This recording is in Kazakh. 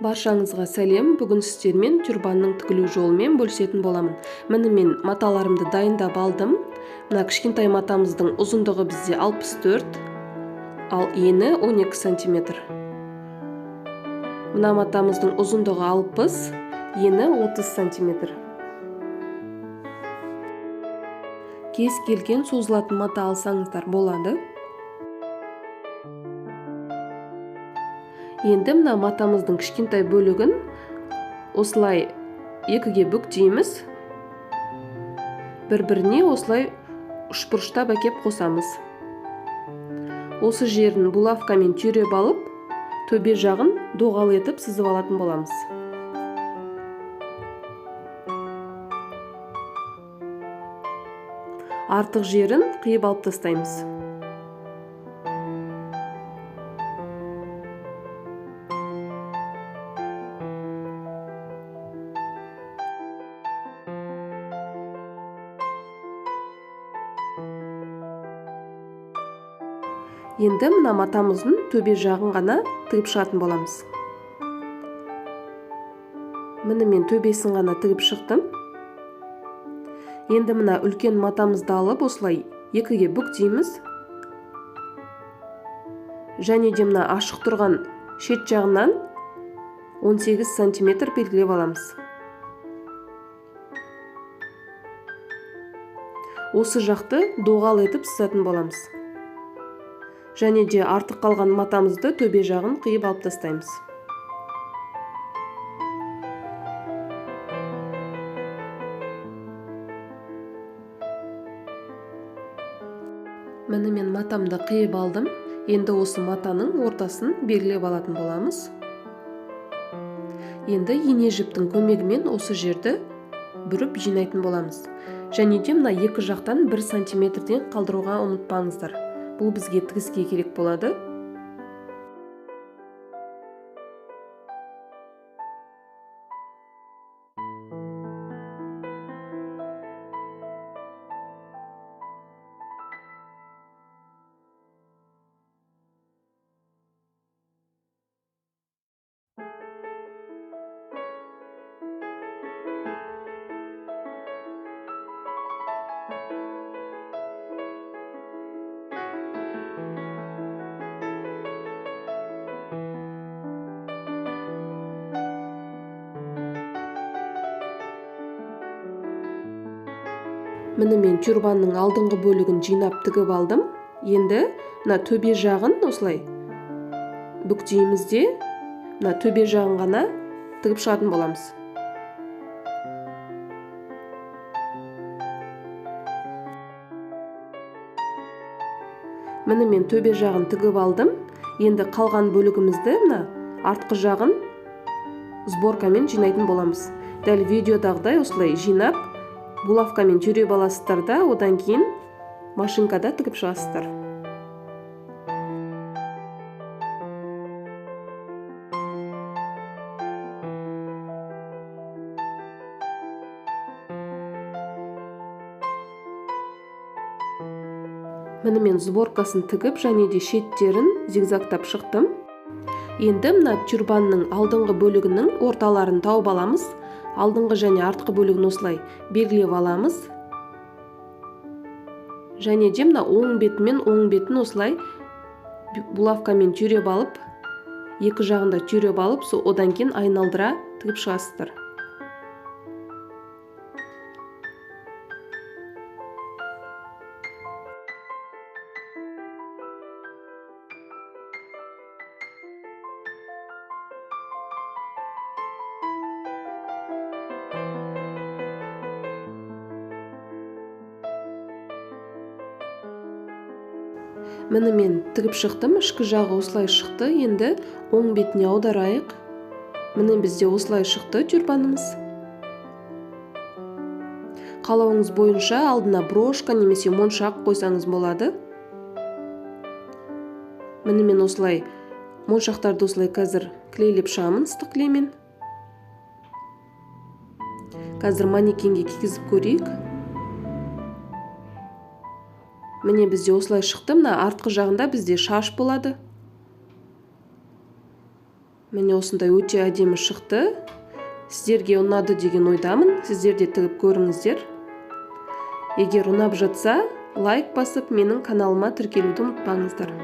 Баршаңызға сәлем. Бүгін сіздермен тюрбанның тігілу жолымен бөлісетін боламын. Міне мен маталарымды дайындап алдым. Мына кішкентай матамыздың ұзындығы бізде 64, ал ені 12 сантиметр. Мына матамыздың ұзындығы 60, ені 30 сантиметр. Кез келген созылатын мата алсаңыздар болады. Енді мына матамыздың кішкентай бөлігін осылай екіге бүктейміз. Бір-біріне осылай үшбұрыштап әкеп қосамыз. Осы жерін булавкамен түйреп алып, төбе жағын доғал етіп сызып алатын боламыз. Артық жерін қиып алып тастаймыз. Енді мына матамыздың төбе жағын ғана тігіп шығатын боламыз. Міне мен төбесін ғана тігіп шықтым. Енді мына үлкен матамызды алып осылай екіге бүктейміз. Және де мына ашық тұрған шет жағынан 18 сантиметр белгілеп аламыз. Осы жақты доғал етіп сызатын боламыз. Және де артық қалған матамызды төбе жағын қиып алып тастаймыз. Міне мен матамды қиып алдым. Енді осы матаның ортасын белгілеп алатын боламыз. Енді ине жіптің көмегімен осы жерді бүріп жинайтын боламыз. Және де мына екі жақтан 1 сантиметрден қалдыруға ұмытпаңыздар. Бұл бізге тігіске керек болады. Міне мен тюрбанның алдыңғы бөлігін жинап тігіп алдым. Енді мына төбе жағын осылай бүктейміз де, мына төбе жағын ғана тігіп шығатын боламыз. Міне мен төбе жағын тігіп алдым. Енді қалған бөлігімізді мына артқы жағын сборкамен жинайтын боламыз. Дәл видеодағыдай осылай жинап, булавкамен түйреп аласыздар да, одан кейін машинкада тігіп шығасыздар. Міне мен сборкасын тігіп, және де шеттерін зигзагтап шықтым. Енді мына тюрбанның алдыңғы бөлігінің орталарын тауып аламыз. Алдыңғы және артқы бөлігін осылай белгілеп аламыз. Және де мына оң бетімен оң бетін осылай булавкамен түйреп алып, екі жағында түйреп алып, одан кейін айналдыра тігіп шығасыздар. Міне мен тігіп шықтым, ішкі жағы осылай шықты. Енді оң бетіне аударайық. Міне бізде осылай шықты тюрбанымыз. Қалауыңыз бойынша алдына брошка немесе моншақ қойсаңыз болады. Міне мен осылай моншақтарды осылай қазір клейлеп шығамын, ыстық клеймен. Қазір манекенге кигізіп көрейік. Міне бізде осылай шықты. Мына артқы жағында бізде шаш болады. Міне, осындай өте әдемі шықты. Сіздерге ұнады деген ойдамын. Сіздер де тігіп көріңіздер. Егер ұнап жатса, лайк басып, менің каналыма тіркелуді ұмытпаңыздар.